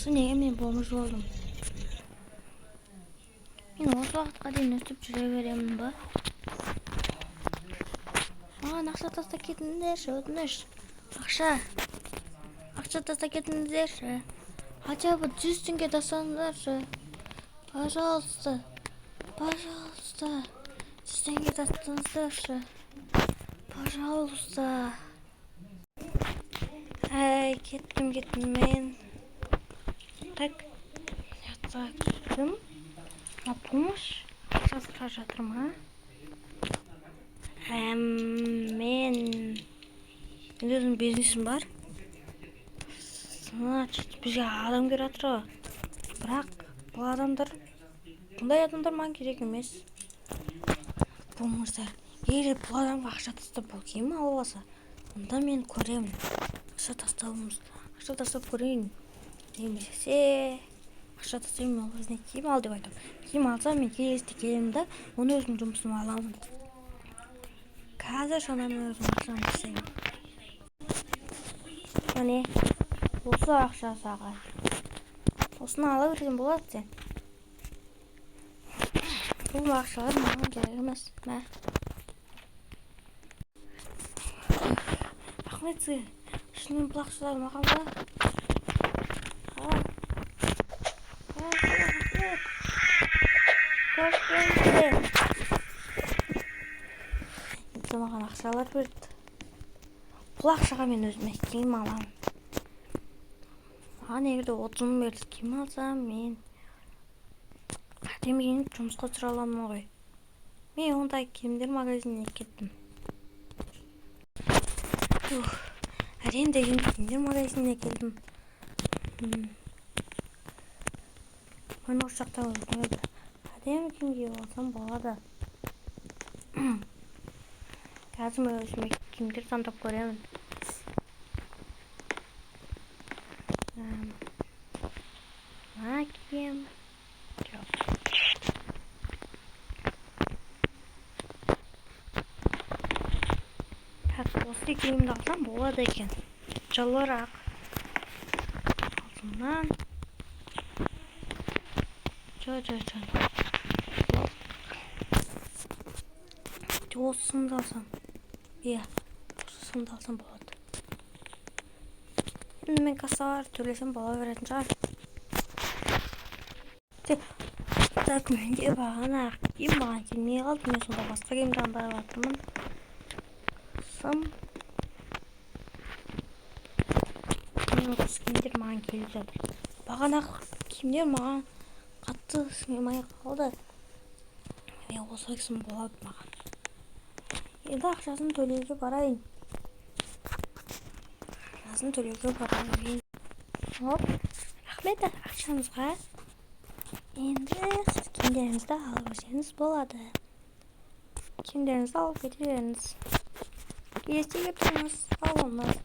Осы неге мен бомж болдым? Мен осы уақытқа дейін өстіп жүре беремін ба? Маған ақша тастап кетіңдерші, өтініш. Ақша. Ақша тастап кетіңдерші. Хотя бы 100 теңге тастаңдаршы. Пожалуйста. Пожалуйста. 100 теңге тастаңыздаршы. Пожалуйста. Әй, кеттім, кеттім мен. Так. Кім? На помощь? Ақша сұрап жатыр ма? Мен өзімнің бизнесім бар. Значит, бізге адам керек жатыр ғой. Бірақ бұл адамдар, бұндай адамдар маған керек емес. Болмаса, егер бұл адамға ақша тастап, бұл киім алып алса, онда мен көремін. Ақша тастауымыз, ақша тастап көрейін. Немесе ақша тастаймын, ол өзіне киім ал деп айтамын. Киім алса, мен келесіде келемін да, оны өзімнің жұмысыма аламын. Қазір сонда мен өзім ақшамды тастаймын. Міне, осы ақша саған. Осыны ала берсең болады сен. Бұл ақшалар маған керек емес. Мә. Рахмет сізге. Шынымен бұл ақшалар маған ба? А. А, рахмет. Көріскенше. Енді маған ақшалар берді. Бұл ақшаға мен өзіме киім аламын. Маған егер де 30 мың берді, киім алсам, мен әдемі киініп жұмысқа тұра аламын ғой. Мен ондай киімдер магазиніне кеттім. Ух, әрең деген киімдер магазиніне келдім. Мен осы жақта өзіме бір әдемі киім киіп алсам болады. Қазір мен өзіме киімдер таңдап көремін. Мына киім. Жоқ. Так, осы киімді алсам болады екен. Жылырақ. Алтыннан. Жо, жо, жо. Осы сымды алсам. Иә, осы сымды алсам болады. Енді мен кассаға төлесем бола беретін шығар. Так, менде бағана киім маған келмей қалды. Мен сонда басқа киім таңдап жатырмын. Сым. Осы киімдер маған келіп жатыр. Бағанағы киімдер маған қатты сыймай қалды. Мен осы киім болады маған. Енді ақшасын төлеуге барайын. Ақшасын төлеуге барайын. Оп, рахмет ақшаңызға. Енді сіз киімдеріңізді алып өтсеңіз болады. Киімдеріңізді алып кете беріңіз. Келесіде келіп тұрыңыз. Сау болыңыз.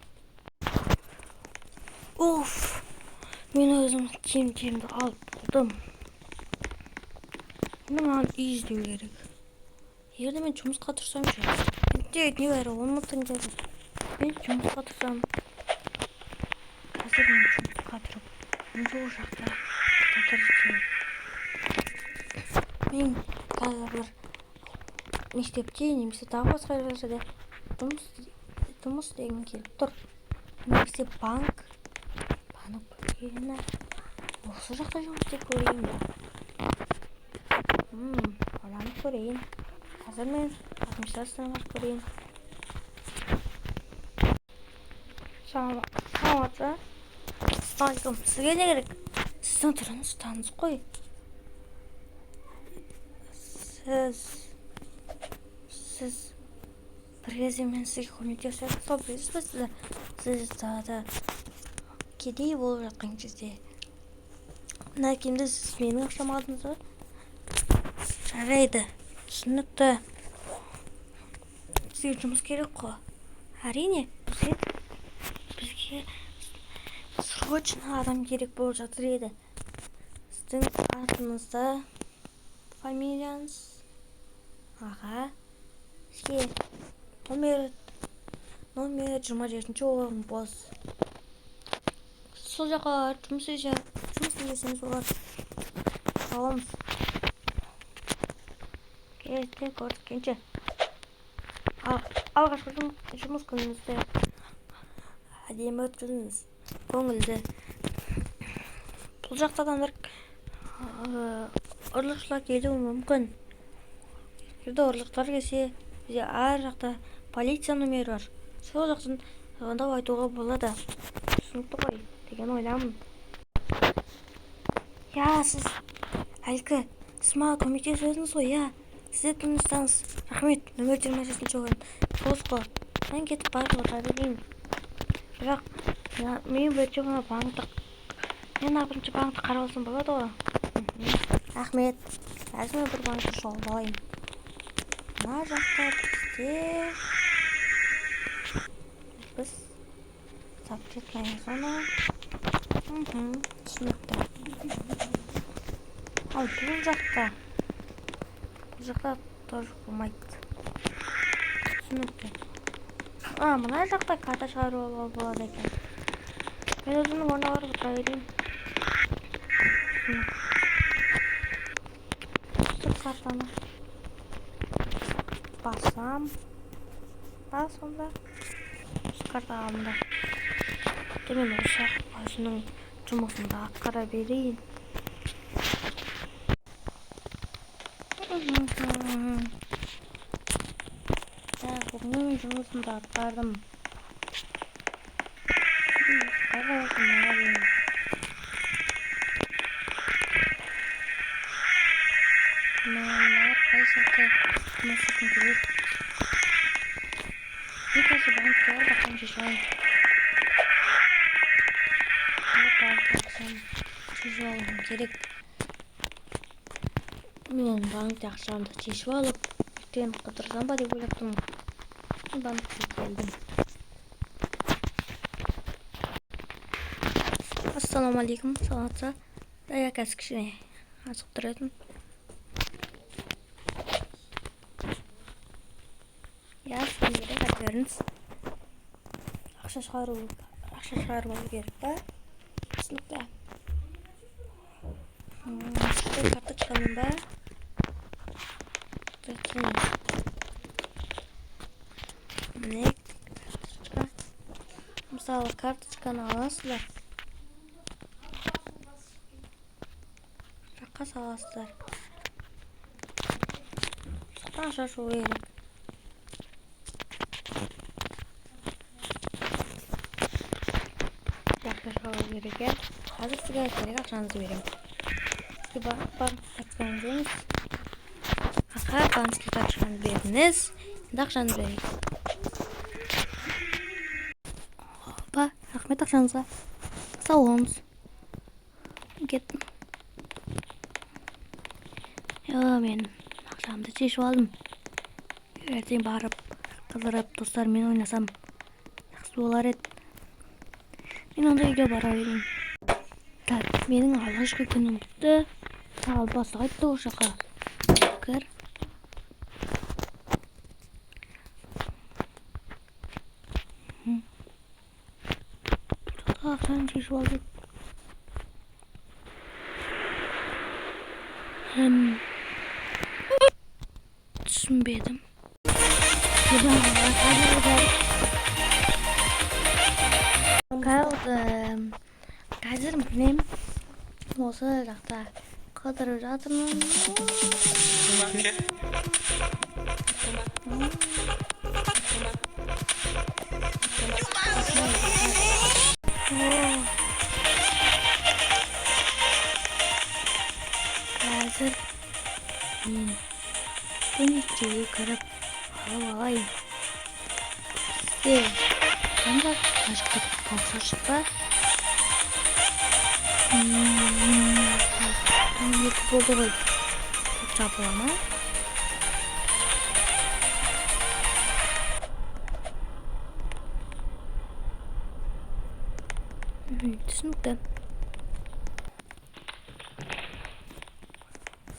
Уф, мен өзім киімдерімді алып болдым. Енді маған үй іздеу керек. Егер де мен жұмысқа тұрсам ше, менде небәрі 10 мың теңге бар. Мен жұмысқа тұрсам, қазір мен жұмысқа тұрып, сол жақта жатыр екен. Мен қазір бір мектепте немесе тағы басқа жерде жұмыс істегім келіп тұр. Немесе банк осы жақта жұмыс істеп көрейін ба? Ойланып көрейін. Қазір мен администрацияға барып көрейін. Саламатсыз. Ассалаумағалейкум. Сізге не керек? Сіздің түріңіз таныс қой. Сіз бір кезде мен сізге көмектесіп сол білесіз бе сізді? Сіз далада кедей болып жатқан кезде мына киімді сіз менің ақшама алдыңыз ба? Жарайды, түсінікті. Сізге жұмыс керек қой. Әрине, бізге срочно адам керек болып жатыр еді. Сіздің атыңызды, фамилияңыз, аға, сізге номер 27-орын бос. Сол жаққа барып жұмыс Көмектестім десеңіз болады. Сау болыңыз. Келесі көріскенше. Алғашқы жұмыс күніңізді әдемі өткізіңіз, көңілді. Бұл жақта адамдар, ұрлықшылар келуі мүмкін. Егер ұрлықтар келсе, бізде ар жақта полиция номері бар. Сол жақтан звондап айтуға болады. Түсінікті ғой деген ойдамын. Я, сіз әлгі, сіз маған көмектесіп едіңіз ғой, иә. Сіз де таныс. Рахмет, нөмір 27 орын. Бос қой. Мен кетіп барып отыра берейін. Бірақ мен бірінші мына банкті, мен бірінші банкті қарап алсам болады ғой. Рахмет. Қазір мен бір банкті шолып алайын. Мына жақта бізде біз запретная зона. Түсінікті. Ал бұл жақта тоже болмайды. Түсінікті. Мына жақта карта шығаруға болады екен. Мен өзімнің орнына барып отыра берейін. Осы картаны басам. Бас онда. Осы карта алынды. Мен осы өзімнің жұмысымды атқара берейін. Так, бүгін мен жұмысымды атқардым. Мыналар қай жақта жұмыс істейтін керек? Мен қазір банкке барып ақшамды шешіп алайын. Банкте ақшамды шешіп алуым керек. Мен банкте ақшамды шешіп алып, ертең қыдырсам ба деп ойлап тұрмын. Банкке келдім. Ассалаумағалейкум, саламатсыз ба? Я қазір кішкене асығып тұр едім. Я, сізге керек, айта беріңіз. Ақша шығарып алу керек па? Түсінікті. Карточкамен ба? Міне карточка. Мысалы, карточканы аласыздар. Жаққа саласыздар. Соқтан ақша шығу керек. Ақша шығару керек, иә. Қазір сізге керек ақшаңызды беремін. Сізге банк карточканы беріңіз. Аха, банковский карточканы бердіңіз. Енді ақшаны берейік. Опа, рахмет ақшаңызға. Сау болыңыз. Кеттім. Мен ақшамды шешіп алдым. Ертең барып, қыдырып, достарыммен ойнасам жақсы болар еді. Мен онда үйге бара берейін. Так, менің алғашқы күнім бітті. Ал бастық айтты ол жаққа. Кір. Ақшаны шешіп алдым. Түсінбедім. Қазір мен осы жақта қыдырып жатырмын. Қазір мен бөлмешеге кіріп алып алайын. Бізде қандай мына жақта боксершік па? 2 болды ғой. Жабыла ма? Түсінікті.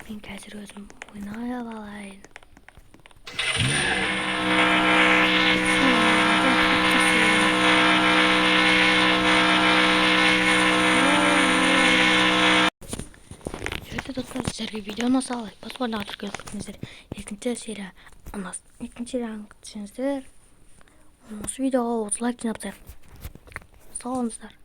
Мен қазір өзім ойнай алайын. Достар, сіздерге видео ұнаса, лайк басып, арнаға тіркеліп кетіңіздер. Екінші серия ұнаса, екінші серияны күтсеңіздер, осы видеоға 30 лайк жинап тастайық. Сау болыңыздар.